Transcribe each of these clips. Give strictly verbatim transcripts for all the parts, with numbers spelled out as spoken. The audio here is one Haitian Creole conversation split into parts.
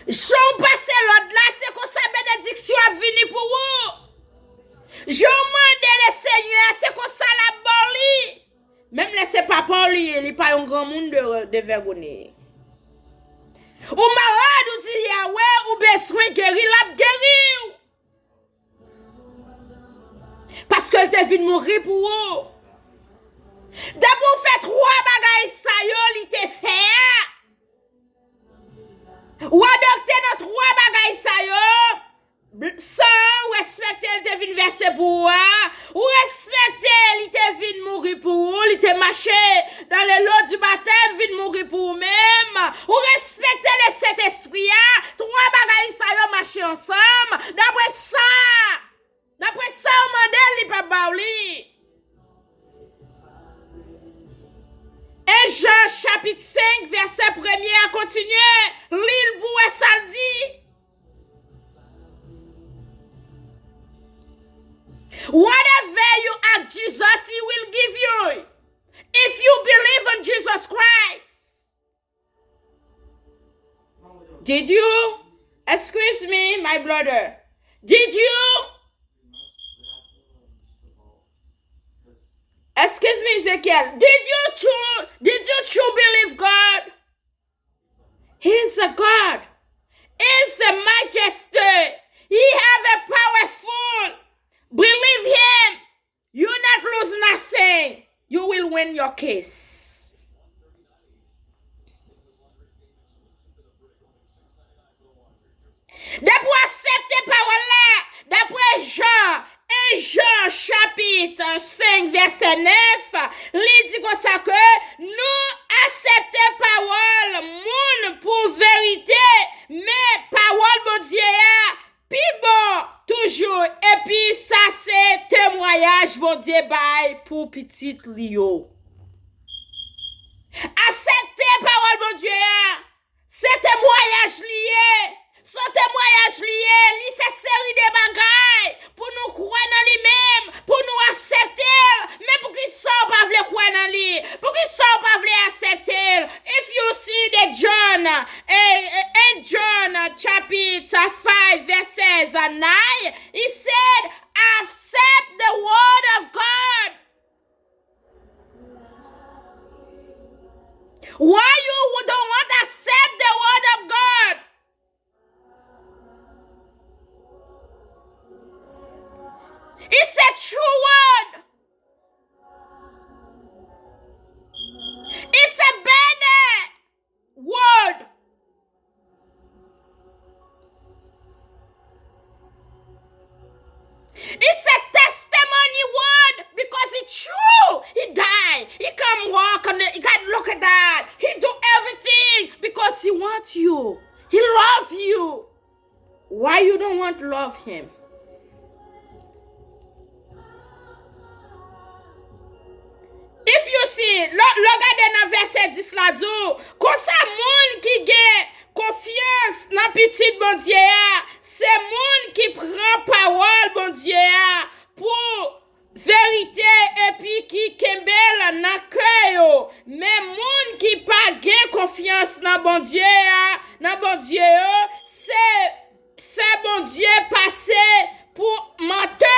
Jan w pase lòd la, se konsa benediksyon ap vini pou ou. Jan w mande Lesenyè a, se konsa l ap ba w li. Menm lè se papa w li ye, li pa yon granmoun de, de vègone. Ou malad, ou di Yawe, ou bezwen geri, l ap geri w. Paske l te vin mouri pou ou. Depi w fè twa bagay sa yo, li te fè a. Ou adopte nan twa bagay sa yo. Bl-, san w respekte l te vin vèse pou ou a. Ou respekte li te vin mouri pou ou, li te mache dans le lot du baptême, vin mouri pou ou menm. Ou respekte le Sentespri a. Twa bagay sa yo mache ansanm. Dapre sa, dapre sa w mande l, li p ap ba w li. E Jan chapit senk, vèsè premye a kontinye. Li l pou wè sa l di. Whatever you ask Jesus, he will give you. If you believe in Jesus Christ. Did you? Excuse me, my brother. Did you? Excuse me, Ezekiel. Did you true, did you true believe God? He is a God. He is a majesty. He have a powerful. Believe him. You not lose nothing. You will win your case. Depi w aksepte pawòl la, dapre Jan, en Jan chapit senk vèsè nèf, li di konsa ke nou aksepte pawòl moun pou verite, men pawòl Bondye a pi bon toujou, epi sa se temwayaj Bondye bay pou pitit li yo. Aksepte pawòl Bondye a, se temwayaj li ye. Se yon temwayaj li ye. Li fè seri de bagay pou nou kwè nan li menm, pou nou aksepte l. Men poukisa w pa vle kwè nan li? Poukisa w pa vle aksepte l? If you see the John, eh, eh, en John chapit five verses nine, he said, "Accept the word of God." Why you don't want to accept the word of God? It's a true word. It's a better word. It's a testimony word because it's true. He died. He come walk on the, God, look at that. He do everything because he wants you. He love you. Why you don't want love him? If you see, lè, lè w gade nan vèsè dis la di w, konsa moun ki gen konfyans nan Pitit Bondye a, se moun ki pran pawòl Bondye a pou verite epi ki kenbe l nan kè yo. Men moun ki pa gen konfyans nan Bondye a, nan Bondye yo, se fè Bondye pase pou mantè.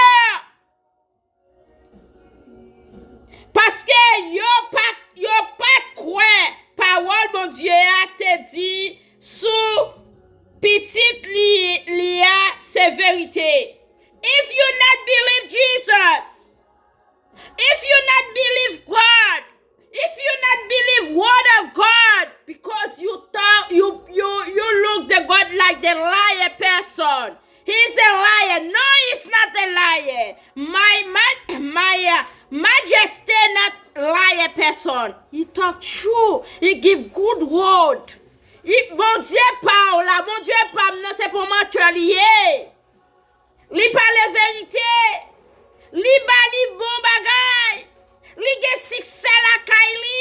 Paske yo pa, yo pa t kwè pawòl Bondye a te di sou Pitit li, li a se verite. If you not believe Jesus, if you not believe God, if you not believe word of God, because you talk, you, you, you look the God like the liar person. He is a liar. No, he's not a liar. My, my, my, uh, majesty not liar person. He talk true. He give good word. He, Bondye pa w la, Bondye pa m nan, se pou mantè li ye. Li pale verite. Li ba li bon bagay. Li gen siksè lakay li.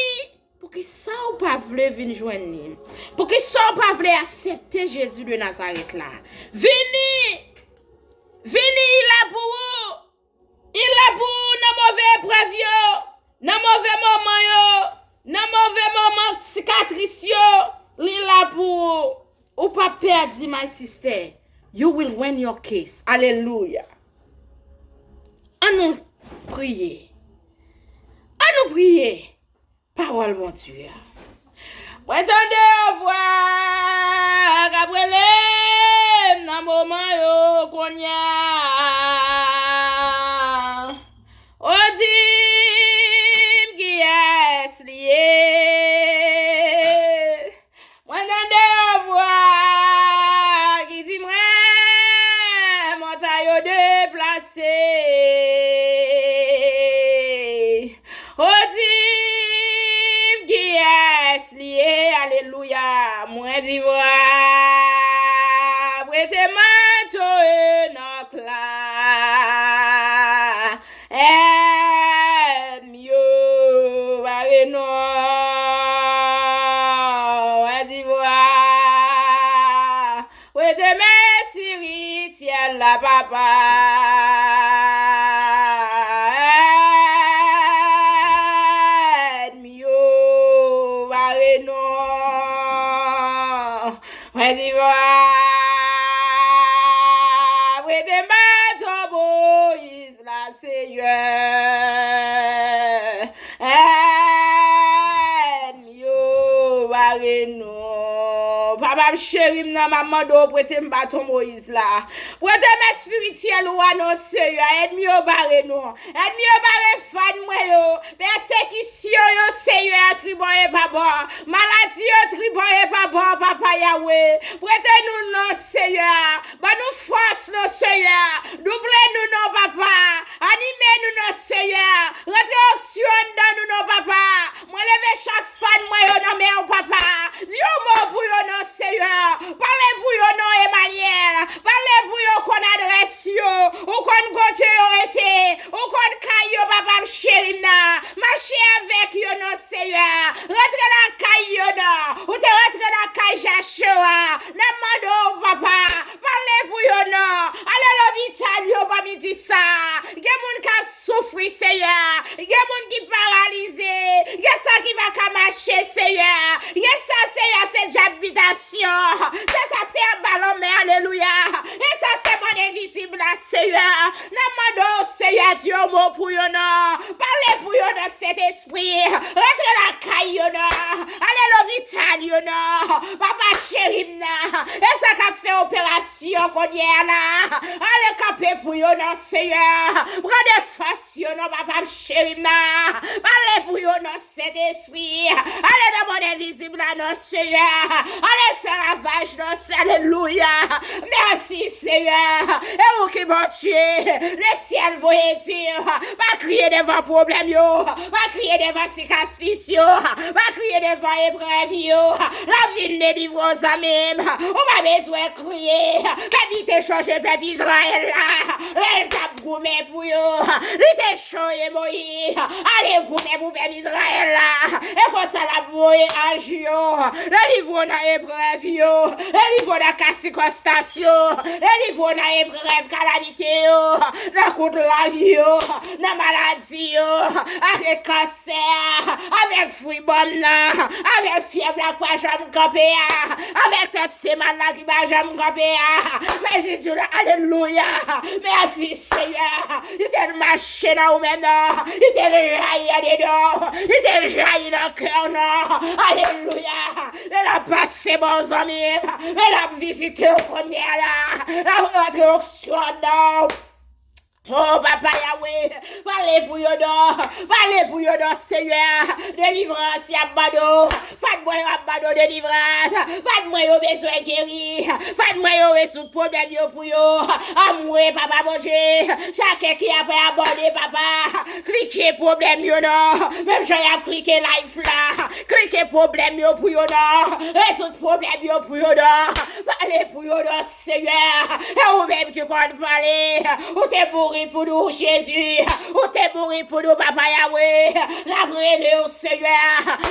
Poukisa w pa vle vin jwenn li? Poukisa w pa vle aksepte Jezi de Nazarèt la? Vini! Vini, li la pou ou! Li la pou ou nan move eprèv yo, nan move moman yo, nan move moman sikatris yo, li la pou ou. Ou p ap pèdi, my sister. You will win your case. Alelouya. An nou priye. An nou priye. Pawòl Bondye a. Mwen tande yon vwa k ap rele m nan moman yo kounye a. Ou di m kiyès li ye. Mwen tande yon vwa ki di mwen, montay yo deplase. Ou di m kiyès li ye, alelouya. Mwen di vwa, prete manto Enòk la. Ènmi yo bare non, Wè di vwa. Prete m espirityèl la, papa. Ènmi yo bare non. Mwen di vwa, prete m baton Moyiz la, Seyè. Ènmi yo bare non. Papa m cheri m nan, m ap mande w prete m baton Moyiz la. Prete m espirityèl ou a non, Seyè. Ènmi yo bare non. Ènmi yo bare fan mwen yo. Pèsekisyon yo, Seyè, tribò e pa bò. Maladi yo, tribò e pa bò, Papa Yawe. Prete nou non, Seyè. Ban nou fòs non, Seyè. Double nou non, Papa. Anime nou non, Seyè. Rantre onksyon anndan nou non, Papa. Mwen leve chak fan mwen yo nan men w, Papa. Di yon mo pou yo non, Seyè. Pale pou yo non, Emanyèl. Pale pou yo konn adrès yo. Ou konn kote yo rete. Ou konn kay yo, papa m cheri m nan. Mache avèk yo non, Seyè. Rantre nan kay yo non. Ou te rantre nan kay Jache a. N ap mande w, papa. Pale pou yo non. Ale lopital yo, ban m di sa. Gen moun k ap soufri, Seyè. Gen moun ki paralize. Gen sa ki pa ka mache, Seyè. Gen sa, Seyè, se djab bitasyon. Gen sa, se anba lanmè, alelouya. Gen sa, se mond envizib la, Seyè. N ap mande w, Seyè, di yon mo pou yo non. Pale pou yo non, Sentespri. Rantre lakay yo non. Ale lopital yo non. Papa cheri m nan. E sa k ap fè operasyon kounye a la. Ale kanpe pou yo non, Seyè. Pran defans yo non, papa m cheri m nan. Pale pou yo non, Sentespri. Ale nan mond envizib la non, Seyè. Ale fè ravaj non, Seyè. Alelouya. Mèsi, Seyè. E ou ki Bondye. Lesyèl voye di. Pa kriye devan pwoblèm yo. Pa kriye devan sikastis yo. Pa kriye devan eprèv yo. L ap vin delivre w, zanmi m. Ou pa bezwen kriye. Pèp li te chonje pèp Izrayèl la. Lè l t ap goumen pou yo. Li te chonje Moyiz. Ale goumen pou pèp Izrayèl la. E konsa l ap voye anj yo. Delivre w nan eprèv yo. Delivre w nan ka sikonstans yo. Delivre w nan eprèv kalamite yo. Nan kout lang yo. Nan maladi yo. Avèk kansè a. Avèk fibwòm nan. Avèk fyèv la k pa janm kanpe a. Avèk tèt se mal la ki pa janm kanpe a. Mèsi Dye la, alelouya. Mèsi Seyè. Li te mache nan ou menm nan. Li te jayi andedan w. Li te jayi nan kè w nan. Alelouya. Lè l ap pase bò w, zanmi m. Lè l ap vizite w kounye a la. L ap rantre onksyon anndan w. Oh, papa Yawe, pale pou yo non, pale pou yo non, Seyè, delivrans y ap mande w, fan mwen yo ap mande w delivrans, fan mwen yo bezwen geri, fan mwen yo rezoud pwoblèm yo pou yo, anmwe, papa Bondye, chakè ki apre abòne, papa, klike pwoblèm yo non, menm jan y ap klike live la, klike pwoblèm yo pou yo non, rezoud pwoblèm yo pou yo non, pa Pale pou yo non Senyè. E ou menm ki konn pale. Ou te mouri pou nou, Jezi. Ou te mouri pou nou, Papa Yawe. N ap rele w, Senyè.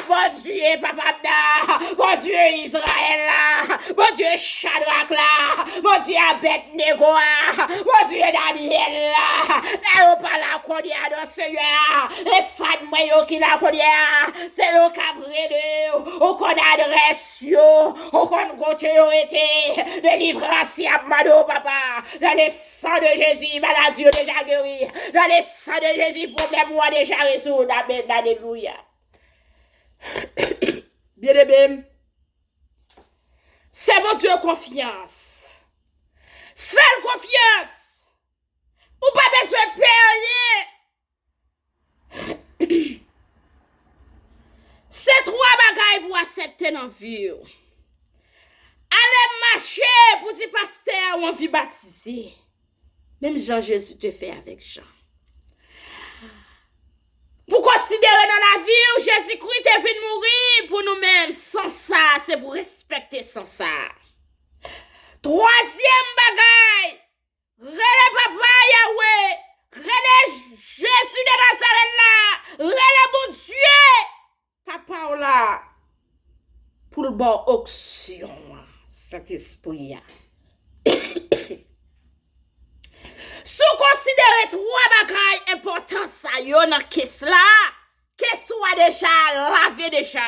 Bondye, Papa m nan. Bondye Izrayèl la. Bondye Chadrak la. Bondye Abèdnego a. Bondye Danyèl la. Lè yo pa la kounye a non Senyè. E fan mwen yo ki la kounye a. Se yo k ap rele w. Ou konn adrès yo, ou konn kote yo rete. Delivrans y ap mande w, Papa. Dans le sang de Jésus, maladi yo deja geri. Dans le sang de Jésus, pwoblèm ou an deja rezoud. Amèn, alelouya. Byeneme m, fè Bondye konfyans. Fè l konfyans. Ou pa bezwen pè anyen. Se twa bagay pou w aksepte nan vi w. Ale mache pou di pastè a ou anvi batize. Menm jan Jezi te fè avèk Jan. Pou konsidere nan lavi w, Jezikri te vin mouri pou nou menm. San sa, se pou respekte san sa. Twazyèm bagay, rele Papa Yawe, rele Jezi de Nazarèt la, rele Bondye Papa w la pou l ba w onksyon an, Sentespri a. Si w konsidere twa bagay enpòtan sa yo nan kes la, kes ou a deja lave deja.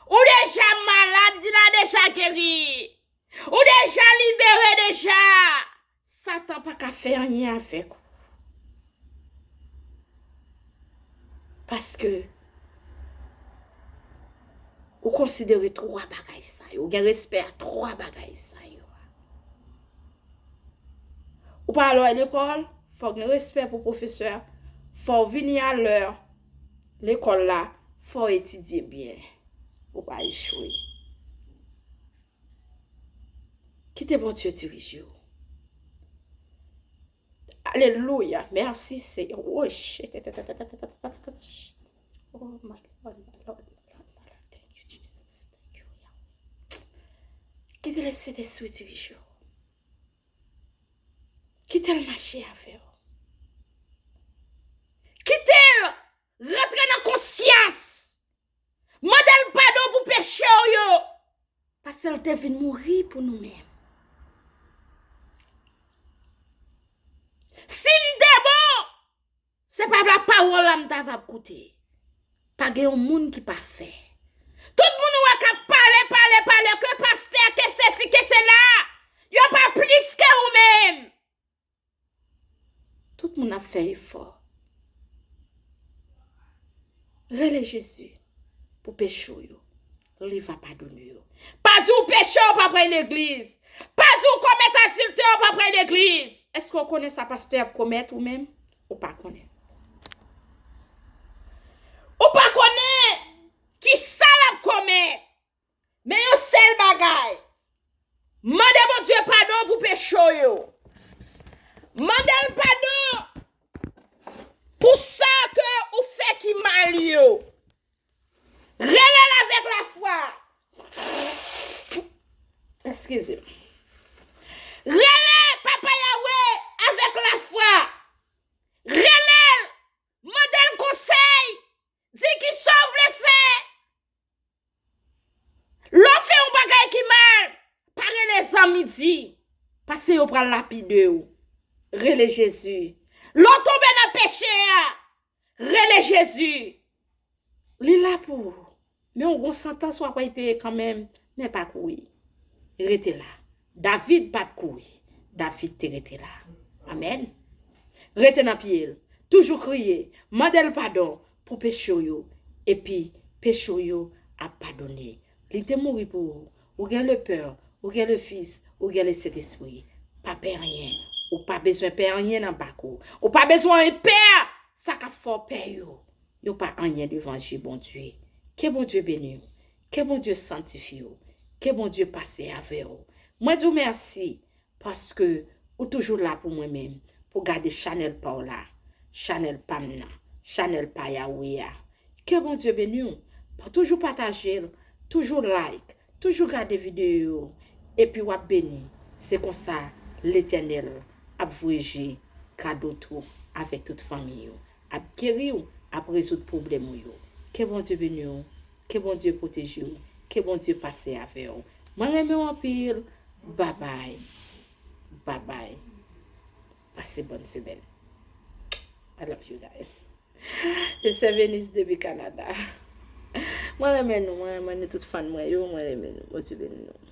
Ou deja malad, li la deja geri. Ou deja libere deja. Satan pa ka fè anyen avèk ou. Paske ou konsidere twa bagay sa yo. Ou gen respè a twa bagay sa yo. Ou pa al lekòl, fò w gen respè pou pwofesè a. Fò w vini alè lekòl la, fò w etidye byen. Ou pa echwe. Kite Bondye dirije w. Alelouya. Mèsi, Senyè. Oh, shit. Oh, my Lord, my Lord, my Lord, my Lord. Thank you, Jesus. Thank you, Yahweh. Kite Lesentespri dirije w. Kite l mache avè w. Kite l rantre nan konsyans. Mande l padon pou peche w yo. Paske l te vin mouri pou nou menm. Si m te bon, se pa la pawòl la m ta va ap koute. Pa gen yon moun ki pafè. Tout moun ou wè k ap pale, pale, pale, ke pastè, ke sesi, ke sela, yo pa plis ke ou menm. Tout moun ap fè efò. Rele Jezi pou peche w yo. Li va padone yo. Pa di w peche w pa pran legliz. Pa di w komèt adiltè w pa pran legliz. Èske w konnen sa pastè ap komèt ou menm? Ou pa konnen. Ou pa konnen ki sa l ap komèt. Men yon sèl bagay, mande Bondye padon pou peche w yo. Mande l padon pou sa ke ou fè ki mal yo. Rele l avèk lafwa. Eskize m. Rele Papa Yawe avèk lafwa. Rele l. Mande l konsèy. Di kisa w vle fè. Lè w fè yon bagay ki mal, pa rele zanmi di, paske yo pral lapide w. Rele Jezi. Lè w tonbe nan peche a, rele Jezi. Li la pou ou. Men w gon santans w ap peye kanmenm, men pa kouri. Rete la. David pa t kouri. David te rete la. Amèn. Rete nan pye l. Toujou kriye. Mande l padon pou peche w yo. Epi, peche w yo ap padone. Li te mouri pou ou. Ou gen le Pè, ou gen le Fis, ou gen le Sentespri. Pa pè anyen. Ou pa bezwen pè anyen nan bak ou. Ou pa bezwen pè sa k ap fè w pè yo. Yo pa anyen devan je Bondye. Ke Bondye beni w. Ke Bondye sanktifye w. Ke Bondye pase avè w. Mwen di w mèsi paske ou toujou la pou mwen menm, pou gade chanèl pa w la, chanèl pa m nan, chanèl pa Yawe a. Ke Bondye beni w. Pa, toujou pataje l, toujou like, toujou gade videyo yo. epi w ap beni. Se konsa Letènèl ap voye je kado tou avèk tout fanmi yo, ap geri w, ap rezoud pwoblèm ou yo. Ke Bondye beni w, ke Bondye pwoteje w, ke Bondye pase avè w. Mwen renmen w anpil. Babay. Babay. Pase bòn semèn. I love you guys. Se Sè Venise depi Kanada. Mwen renmen nou, mwen renmen nou tout fan mwen yo, mwen renmen nou. Bondye beni nou.